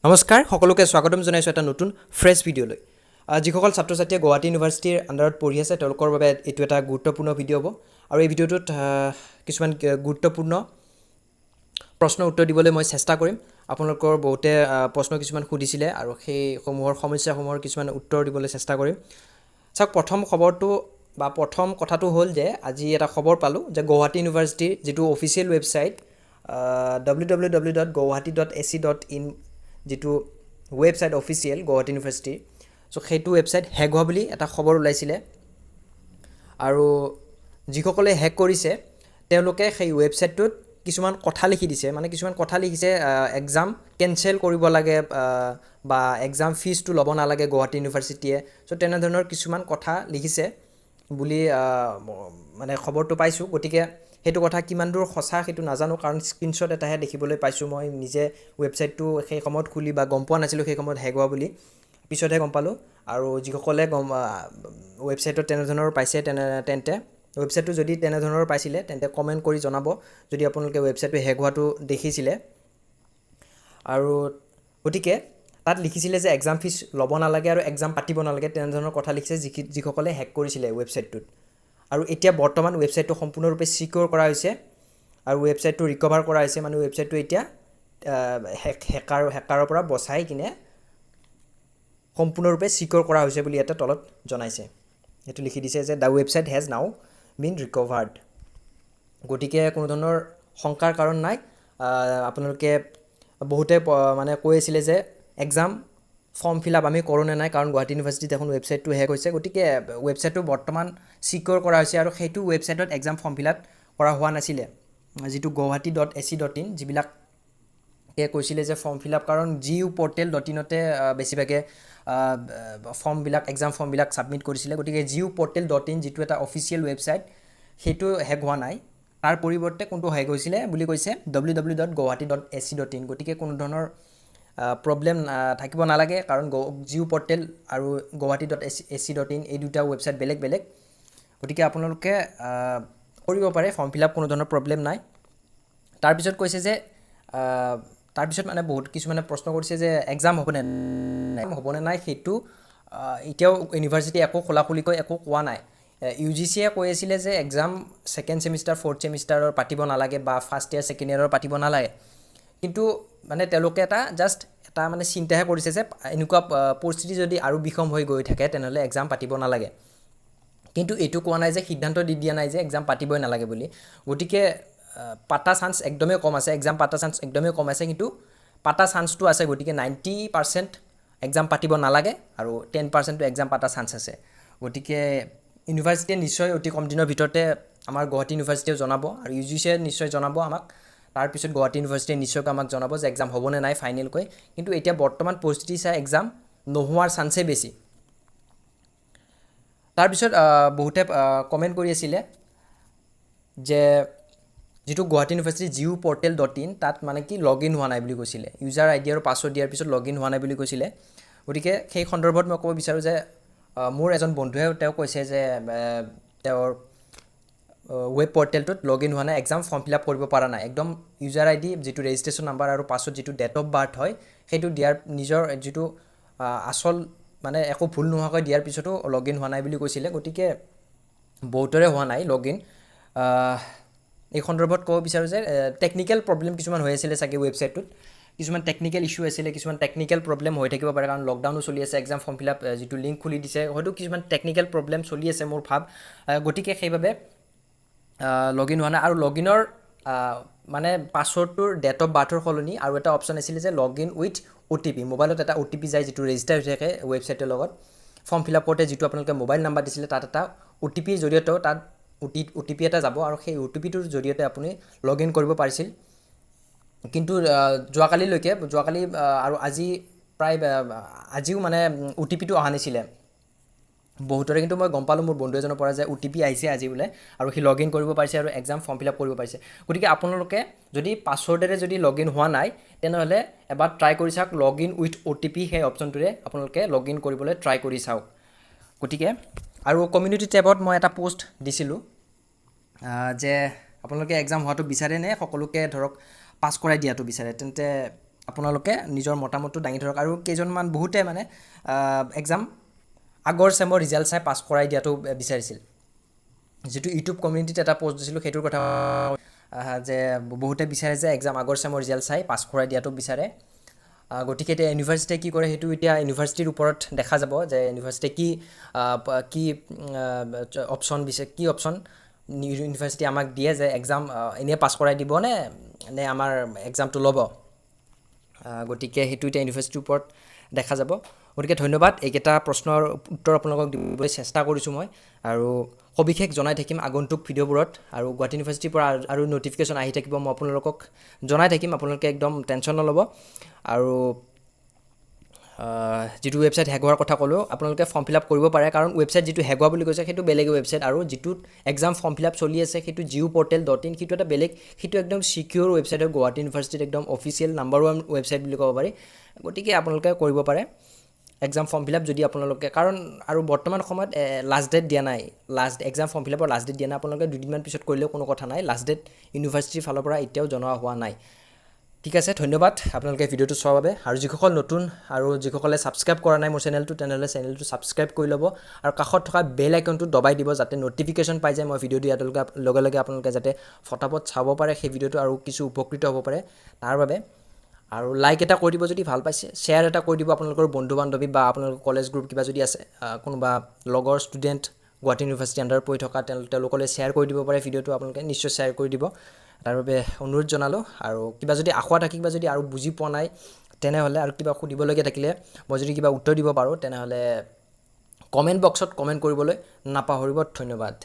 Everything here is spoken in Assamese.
নমস্কাৰ, সকলোকে স্বাগতম জনাইছোঁ এটা নতুন ফ্ৰেছ ভিডিঅ'লৈ। যিসকল ছাত্ৰ ছাত্ৰীয়ে গুৱাহাটী ইউনিভাৰ্চিটিৰ আণ্ডাৰত পঢ়ি আছে, তেওঁলোকৰ বাবে এইটো এটা গুৰুত্বপূৰ্ণ ভিডিঅ' হ'ব আৰু এই ভিডিঅ'টোত কিছুমান গুৰুত্বপূৰ্ণ প্ৰশ্নৰ উত্তৰ দিবলৈ মই চেষ্টা কৰিম। আপোনালোকৰ বহুতে প্ৰশ্ন কিছুমান সুধিছিলে আৰু সেইসমূহৰ সমস্যাসমূহৰ কিছুমান উত্তৰ দিবলৈ চেষ্টা কৰিম। চাওক, প্ৰথম খবৰটো বা প্ৰথম কথাটো হ'ল যে আজি এটা খবৰ পালোঁ যে গুৱাহাটী ইউনিভাৰ্চিটিৰ যিটো অফিচিয়েল ৱেবছাইট www.gauhati.ac.in, যিটো ৱেবছাইট অফিচিয়েল গুৱাহাটী ইউনিভাৰ্চিটিৰ, চ' সেইটো ৱেবছাইট হেক হোৱা বুলি এটা খবৰ ওলাইছিলে। আৰু যিসকলে হেক কৰিছে, তেওঁলোকে সেই ৱেবছাইটটোত কিছুমান কথা লিখি দিছে, মানে কিছুমান কথা লিখিছে, এক্সাম কেঞ্চেল কৰিব লাগে বা এক্সাম ফিজটো ল'ব নালাগে গুৱাহাটী ইউনিভাৰ্চিটিয়ে। চ' তেনেধৰণৰ কিছুমান কথা লিখিছে বুলি মানে খবৰটো পাইছোঁ। গতিকে সেইটো কথা কিমান দূৰ সঁচা সেইটো নাজানো, কাৰণ স্ক্ৰীনশ্বট এটাহে দেখিবলৈ পাইছোঁ। মই নিজে ৱেবছাইটটো সেই সময়ত খুলি বা গম পোৱা নাছিলোঁ সেই সময়ত হেক হোৱা বুলি, পিছতহে গম পালোঁ। আৰু যিসকলে গম ৱেবছাইটত তেনেধৰণৰ পাইছে, তেন্তে ৱেবছাইটটো যদি তেনেধৰণৰ পাইছিলে, তেন্তে কমেণ্ট কৰি জনাব যদি আপোনালোকে ৱেবছাইটটো হেক হোৱাটো দেখিছিলে। আৰু গতিকে তাত লিখিছিলে যে এক্সাম ফিজ ল'ব নালাগে আৰু এক্সাম পাতিব নালাগে, তেনেধৰণৰ কথা লিখিছে যিসকলে হেক কৰিছিলে ৱেবছাইটটোত। আৰু এতিয়া বৰ্তমান ৱেবছাইটটো সম্পূৰ্ণৰূপে ছিকিউৰ কৰা হৈছে আৰু ৱেবছাইটটো ৰিকভাৰ কৰা হৈছে, মানে ৱেবছাইটটো এতিয়া হেকাৰৰ পৰা বচাই কিনে সম্পূৰ্ণৰূপে ছিকিউৰ কৰা হৈছে বুলি ইয়াতে তলত জনাইছে। সেইটো লিখি দিছে যে "The website has now been recovered." গতিকে কোনো ধৰণৰ শংকাৰ কাৰণ নাই। আপোনালোকে বহুতে মানে কৈ আছিলে যে এক্সাম ফৰ্ম ফিল আপ আমি কৰোঁ নে নাই, কাৰণ গুৱাহাটী ইউনিভাৰ্চিটিত এখন ৱেবছাইটটো হেক হৈছে। গতিকে ৱেবছাইটটো বৰ্তমান ছিকিউৰ কৰা হৈছে আৰু সেইটো ৱেবছাইটত এক্সাম ফৰ্ম ফিল আপ কৰা হোৱা নাছিলে, যিটো gauhati.ac.in। যিবিলাকে কৈছিলে যে ফৰ্ম ফিল আপ, কাৰণ GU portal.inতে বেছিভাগে ফৰ্মবিলাক, এক্সাম ফৰ্মবিলাক ছাবমিট কৰিছিলে। গতিকে GU portal.in যিটো এটা অফিচিয়েল ৱেবছাইট, সেইটো হেক হোৱা নাই। তাৰ পৰিৱৰ্তে কোনটো হেক হৈছিলে বুলি কৈছে? ww.gauhati.ac.in। গতিকে কোনো ধৰণৰ প্ৰব্লেম থাকিব নালাগে, কাৰণ জি ইউ পৰ্টেল আৰু gauhati.ac.in এই দুটা ৱেবছাইট বেলেগ বেলেগ। গতিকে আপোনালোকে কৰিব পাৰে ফৰ্ম ফিল আপ, কোনো ধৰণৰ প্ৰব্লেম নাই। তাৰপিছত কৈছে যে তাৰপিছত মানে বহুত কিছুমানে প্ৰশ্ন কৰিছে যে এক্সাম হ'বনে নাই, হ'বনে নাই, সেইটো এতিয়াও ইউনিভাৰ্চিটি একো খোলাখুলিকৈ একো কোৱা নাই। ইউজিচিয়ে কৈ আছিলে যে এক্সাম ছেকেণ্ড ছেমিষ্টাৰ, ফ'ৰ্থ ছেমিষ্টাৰৰ পাতিব নালাগে বা ফাৰ্ষ্ট ইয়েৰ, ছেকেণ্ড ইয়েৰৰ পাতিব নালাগে। কিন্তু মানে তেওঁলোকে এটা জাষ্ট এটা মানে চিন্তাহে কৰিছে যে এনেকুৱা পৰিস্থিতি যদি আৰু বিষম হৈ গৈ থাকে, তেনেহ'লে এক্সাম পাতিব নালাগে। কিন্তু এইটো কোৱা নাই যে, সিদ্ধান্ত দি দিয়া নাই যে এক্সাম পাতিবই নালাগে বুলি। গতিকে পাতা চান্স একদমেই কম আছে, এক্সাম পাতা চান্স একদমেই কম আছে, কিন্তু পাতা চান্সটো আছে। গতিকে 90% এক্সাম পাতিব নালাগে আৰু 10%টো এক্সাম পাতা চান্স আছে। গতিকে ইউনিভাৰ্চিটিয়ে নিশ্চয় অতি কম দিনৰ ভিতৰতে আমাৰ গুৱাহাটী ইউনিভাৰ্চিটিয়ে জনাব আৰু ইউজিচিয়ে নিশ্চয় জনাব আমাক। তাৰপিছত গুৱাহাটী ইউনিভাৰ্চিটিয়ে নিশ্চয়কৈ আমাক জনাব যে এক্সাম হ'বনে নাই ফাইনেলকৈ। কিন্তু এতিয়া বৰ্তমান পৰিস্থিতি চাই এক্সাম নোহোৱাৰ চান্সেই বেছি। তাৰপিছত বহুতে কমেণ্ট কৰি আছিলে যে যিটো গুৱাহাটী ইউনিভাৰ্চিটি GU portal.in, তাত মানে কি লগ ইন হোৱা নাই বুলি কৈছিলে, ইউজাৰ আই ডি আৰু পাছৱৰ্ড দিয়াৰ পিছত লগ ইন হোৱা নাই বুলি কৈছিলে। গতিকে সেই সন্দৰ্ভত মই ক'ব বিচাৰোঁ যে মোৰ এজন বন্ধুৱে তেওঁ কৈছে যে তেওঁৰ ৱেব পৰ্টেলটোত লগ ইন হোৱা নাই, এক্সাম ফৰ্ম ফিল আপ কৰিব পৰা নাই। একদম ইউজাৰ আই ডি যিটো ৰেজিষ্ট্ৰেশ্যন নাম্বাৰ আৰু পাছৱৰ্ড যিটো ডেট অফ বাৰ্থ হয়, সেইটো দিয়াৰ, নিজৰ যিটো আচল, মানে একো ভুল নোহোৱাকৈ দিয়াৰ পিছতো লগ ইন হোৱা নাই বুলি কৈছিলে। গতিকে বহুতৰে হোৱা নাই লগ ইন। এই সন্দৰ্ভত ক'ব বিচাৰোঁ যে টেকনিকেল প্ৰব্লেম কিছুমান হৈ আছিলে চাগে ৱেবছাইটটোত, কিছুমান টেকনিকেল ইছ্যু আছিলে, কিছুমান টেকনিকেল প্ৰব্লেম হৈ থাকিব পাৰে, কাৰণ লকডাউনো চলি আছে, এক্সাম ফৰ্ম ফিল আপ যিটো লিংক খুলি দিছে, হয়তো কিছুমান টেকনিকেল প্ৰব্লেম চলি আছে মোৰ ভাৱ। গতিকে সেইবাবে লগ ইন হোৱা নাই। আৰু লগ ইনৰ মানে পাছৱৰ্ডটোৰ ডেট অফ বাৰ্থৰ সলনি আৰু এটা অপশ্যন আছিলে যে লগ ইন উইথ অ'টিপি। মোবাইলত এটা অ'টিপি যায়, যিটো ৰেজিষ্টাৰ হৈ থাকে ৱেবছাইটৰ লগত। ফৰ্ম ফিল আপ কৰোঁতে যিটো আপোনালোকে মোবাইল নাম্বাৰ দিছিলে, তাত এটা অ'টিপিৰ জৰিয়তেও তাত অ'টিপি এটা যাব আৰু সেই অ'টিপিটোৰ জৰিয়তে আপুনি লগ ইন কৰিব পাৰিছিল। কিন্তু যোৱাকালিলৈকে, যোৱাকালি আৰু আজি প্ৰায় আজিও মানে অ'টিপিটো অহা নাছিলে বহুতৰে। কিন্তু মই গম পালোঁ মোৰ বন্ধু এজনৰ পৰা যে অ'টিপি আহিছে আজি বোলে আৰু সি লগ ইন কৰিব পাৰিছে আৰু এক্সাম ফৰ্ম ফিল আপ কৰিব পাৰিছে। গতিকে আপোনালোকে যদি পাছৱৰ্ডেৰে যদি লগ ইন হোৱা নাই, তেনেহ'লে এবাৰ ট্ৰাই কৰি চাওক, লগ ইন উইথ অ'টিপি সেই অপশ্যনটোৰে আপোনালোকে লগ ইন কৰিবলৈ ট্ৰাই কৰি চাওক। গতিকে আৰু কমিউনিটি টেবত মই এটা পষ্ট দিছিলোঁ যে আপোনালোকে এক্সাম হোৱাটো বিচাৰে নে সকলোকে ধৰক পাছ কৰাই দিয়াটো বিচাৰে? তেন্তে আপোনালোকে নিজৰ মতামতটো দাঙি ধৰক। আৰু কেইজনমান বহুতে মানে এক্সাম আগৰ চেমৰ ৰিজাল্ট চাই পাছ কৰাই দিয়াটো বিচাৰিছিল। যিটো ইউটিউব কমিউনিটিত এটা পষ্ট দিছিলোঁ, সেইটোৰ কথা যে বহুতে বিচাৰে যে এক্সাম আগৰ চেমৰ ৰিজাল্ট চাই পাছ কৰাই দিয়াটো বিচাৰে। গতিকে এতিয়া ইউনিভাৰ্চিটিয়ে কি কৰে, সেইটো এতিয়া ইউনিভাৰ্চিটিৰ ওপৰত দেখা যাব যে ইউনিভাৰ্চিটিয়ে কি কি অপশ্যন দিছে, কি অপশ্যন ইউনিভাৰ্চিটি আমাক দিয়ে যে এক্সাম এনেই পাছ কৰাই দিব নে আমাৰ এক্সামটো ল'ব। গতিকে সেইটো এতিয়া ইউনিভাৰ্চিটিৰ ওপৰত দেখা যাব। গতিকে ধন্যবাদ, এইকেইটা প্ৰশ্নৰ উত্তৰ আপোনালোকক দিবলৈ চেষ্টা কৰিছোঁ মই আৰু সবিশেষ জনাই থাকিম আগন্তুক ভিডিঅ'বোৰত। আৰু গুৱাহাটী ইউনিভাৰ্চিটিৰ পৰা আৰু ন'টিফিকেশ্যন আহি থাকিব, মই আপোনালোকক জনাই থাকিম, আপোনালোকে একদম টেনশ্যন নল'ব। আৰু যিটো ৱেবছাইট হেক হোৱাৰ কথা ক'লোঁ, আপোনালোকে ফৰ্ম ফিল আপ কৰিব পাৰে, কাৰণ ৱেবছাইট যিটো হেক হোৱা বুলি কৈছে সেইটো বেলেগ ৱেবছাইট, আৰু যিটোত এক্সাম ফৰ্ম ফিল আপ চলি আছে সেইটো GUportal.in, সেইটো এটা বেলেগ, সেইটো একদম ছিকিউৰ ৱেবছাইট হয়, গুৱাহাটী ইউনিভাৰ্চিটিত একদম অফিচিয়েল নাম্বাৰ 1 ৱেবছাইট বুলি ক'ব পাৰি। গতিকে আপোনালোকে কৰিব পাৰে এক্সাম ফৰ্ম ফিল আপ যদি আপোনালোকে, কাৰণ আৰু বৰ্তমান সময়ত লাষ্ট ডেট দিয়া নাই, লাষ্ট এক্সাম ফৰ্ম ফিল আপৰ লাষ্ট ডেট দিয়া নাই, আপোনালোকে দুদিনমান পিছত কৰিলেও কোনো কথা নাই, লাষ্ট ডেট ইউনিভাৰ্চিটিৰ ফালৰ পৰা এতিয়াও জনোৱা হোৱা নাই। ঠিক আছে, ধন্যবাদ আপোনালোকে ভিডিঅ'টো চোৱাৰ বাবে। আৰু যিসকল নতুন আৰু যিসকলে ছাবস্ক্ৰাইব কৰা নাই মোৰ চেনেলটো, তেনেহ'লে চেনেলটো ছাবস্ক্ৰাইব কৰি ল'ব আৰু কাষত থকা বেল আইকনটো দবাই দিব, যাতে ন'টিফিকেশ্যন পাই যায় মই ভিডিঅ' দিয়াৰ লগে লগে আপোনালোকে যাতে ফটাফট চাব পাৰে সেই ভিডিঅ'টো আৰু কিছু উপকৃত হ'ব পাৰে তাৰ বাবে। আৰু লাইক এটা কৰি দিব যদি ভাল পাইছে, শ্বেয়াৰ এটা কৰি দিব আপোনালোকৰ বন্ধু বান্ধৱী বা আপোনালোকৰ কলেজ গ্ৰুপ কিবা যদি আছে, কোনোবা লগৰ ষ্টুডেণ্ট গুৱাহাটী ইউনিভাৰ্চিটি আণ্ডাৰত পঢ়ি থকা তেওঁলোকলৈ শ্বেয়াৰ কৰি দিব পাৰে ভিডিঅ'টো, আপোনালোকে নিশ্চয় শ্বেয়াৰ কৰি দিব, তাৰ বাবে অনুৰোধ জনালোঁ। আৰু কিবা যদি আসোঁৱাহ থাকে, কিবা যদি আৰু বুজি পোৱা নাই তেনেহ'লে, আৰু কিবা সুধিবলগীয়া থাকিলে মই যদি কিবা উত্তৰ দিব পাৰোঁ তেনেহ'লে কমেণ্ট বক্সত কমেণ্ট কৰিবলৈ নাপাহৰিব। ধন্যবাদ।